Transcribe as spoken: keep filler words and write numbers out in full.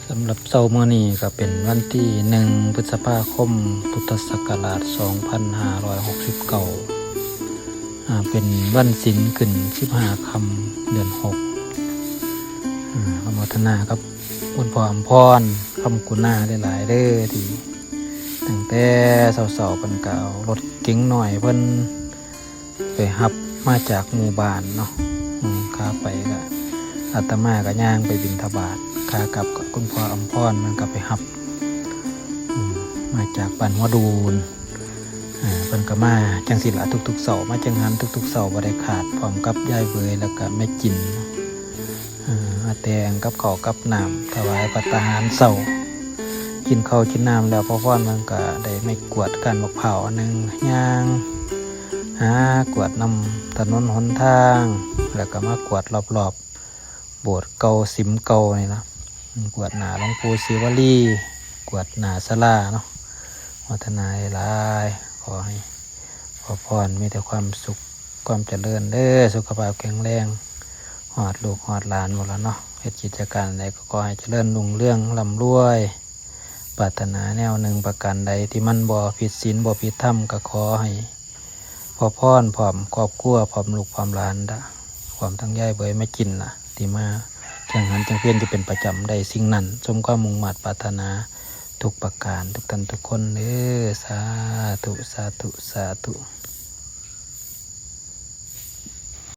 สำหรับเช้ามื้อนี้ก็เป็นวันที่หนึ่งพฤษภาคมพุทธศักราชสองพันห้าร้อยหกสิบเก้า อ่า เป็นวันศีลขึ้นสิบห้าค่ำเดือนหก อ่า อนุโมทนากับคุณพ่ออำพร คำกุณาหลายๆเด้อ ที่ตั้งแต่เช้าๆเพิ่นก็เอารถเก๋งน้อยเพิ่นไปรับมาจากหมู่บ้านเนาะ อืม ขาไปก็อาตมาก็ย่างไปบิณฑบาต ขากลับก็คุณพ่ออำพรมันก็ไปรับ อืม มาจากบ้านหัวดูน อ่า เพิ่นก็มาจังซี่ล่ะทุกๆเช้า มาจังหันทุกๆเช้าบ่ได้ขาด พร้อมกับยายเบยแล้วก็แม่จิน อ่า มาแต่งกับข้าวกับน้ำถวายภัตตาหารเช้า กินข้าวกินน้ำแล้ว พ่อพรมันก็ได้ไม้กวาดก้านบักพร้าวอันหนึ่ง ย่างหากวาดนำถนนหนทาง แล้วก็มากวาดรอบๆ โบสถ์เก่าสิมเก่านี่นะ กวาดหน้าหลวงปู่ศิวลี กวาดหน้าศาลาเนาะ อนุโมทนาหลายๆ ขอให้พ่อพรมีแต่ความสุข ความเจริญเด้อ สุขภาพแข็งแรง ฮอดลูกฮอดหลานหมดแล้วเนาะ เฮ็ดกิจการใดก็ขอให้เจริญรุ่งเรืองร่ำรวย ปรารถนาแนวหนึ่งประการใดที่มันบ่ผิดศีลบ่ผิดธรรมก็ขอให้พ่อพรพร้อมครอบครัว พร้อมลูกพร้อมหลานดะ พร้อมทั้งยายเบยแม่จินล่ะ ที่มาจังหันจังเพียนจะเป็นประจำได้สิ่งนั้น สมความมุ่งมาดปรารถนาทุกประการ ทุกท่านทุกคนเด้อ สาธุ สาธุ สาธุ